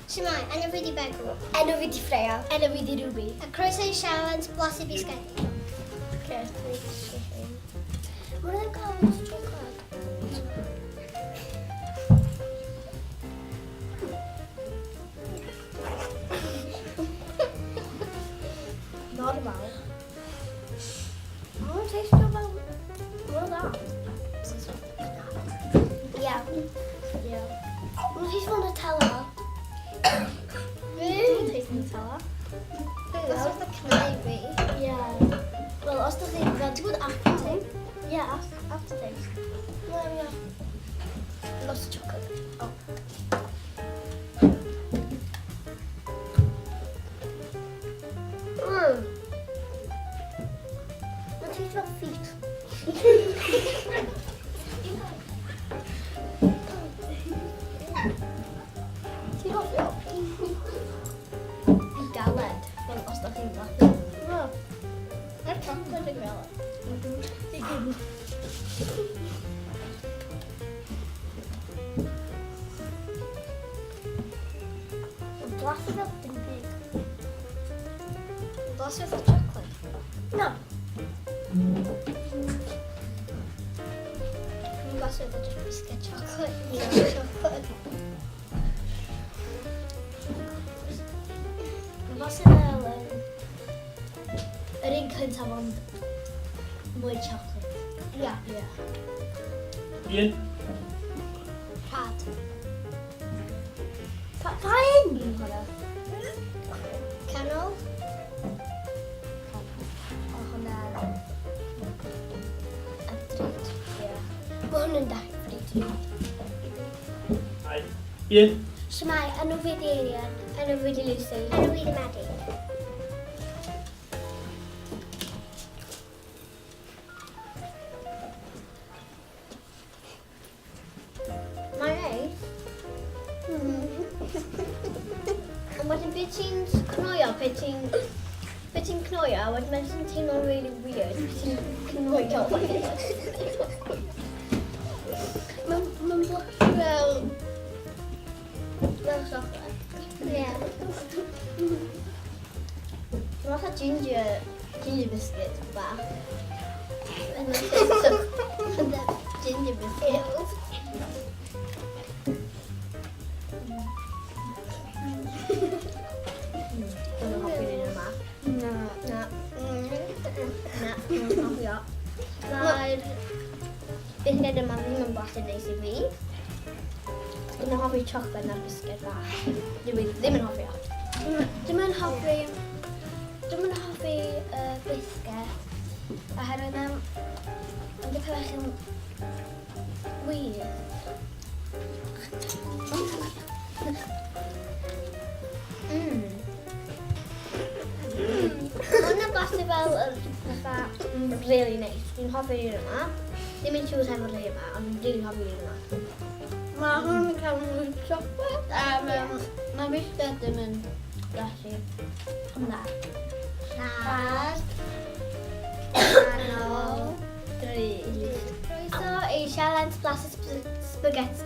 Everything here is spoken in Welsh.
Shwmae, enw fi di Begw. Enw fi di Freya. Enw fi di Ruby. A croeso i sialens blasu bisgedi. Okay, dwi'n eisiau hyn. Mae nhw'n cael lot o chocolate. Normal. Mae nhw'n teistio fel... Mae'n dda. Ie. Ie. Mae'n teistio fel Nutella. Dwi'n teistio Nutella. That's what the cnau fi. Ie. Wel, os ydych chi'n... Fel, ti'n gwybod aftertaste? Ie, aftertaste. Ie, ie. Lot o chocolate. Oh. Mae'n teistio fel feet. Ti'n hoffi o? Yn galed, fel os ydych chi'n brathu. Mae'r chocolate yn fel. Ti'n Mae'n blasu fel dim byd. Blasu fel chocolate. Na. Mae'n blasu fel just biscuit chocolate. Ie. Chocolate. Mae'n blasu fel yr un cyntaf ond mwy chocolate. Ie. Ie. Un. Rhad. Pa un? Hwnna. Canol. O hwnna. A drud. Ie. Mae hwn yn definitely drud. Dau. Un. Shwmae, enw fi di Eirian. Enw fi di Lucy. Enw fi di Medi. Mae'n neis. Ond wedyn beth ti'n cnoio, beth ti'n cnoio, a wedyn mae'n jyst yn teimlo'n really weird. Beth ti'n cnoio wedyn. Mae'n ma blasu fel chocolate. Ie. Mae'n fatha ginger biscuit bach. And then the ginger biscuit. Dwi'n hoffi'r un yma. Na. Na. Na, dwi'n hoffi o. Mae'r bisged yma ddim yn blasu neis i fi. Dwi'n hoffi chocolate na'r bisged bach. Dwi ddim yn hoffi o. Dwi'n yn hoffi bisged. Oherwydd yn dipyn bach yn weird. Hwnna'n blasu fel yr fatha really nice. Dwi'n hoffi'r un yma. Ddim yn siŵr hefo'r rhai yma, ond dwi'n really hoffi'r un yma. Mae hwn yn cael mwy chocolate a mae bisged ddim yn blasu. Na. Rhad. Canol. Drud. Croeso i sialens blasu spaghetti.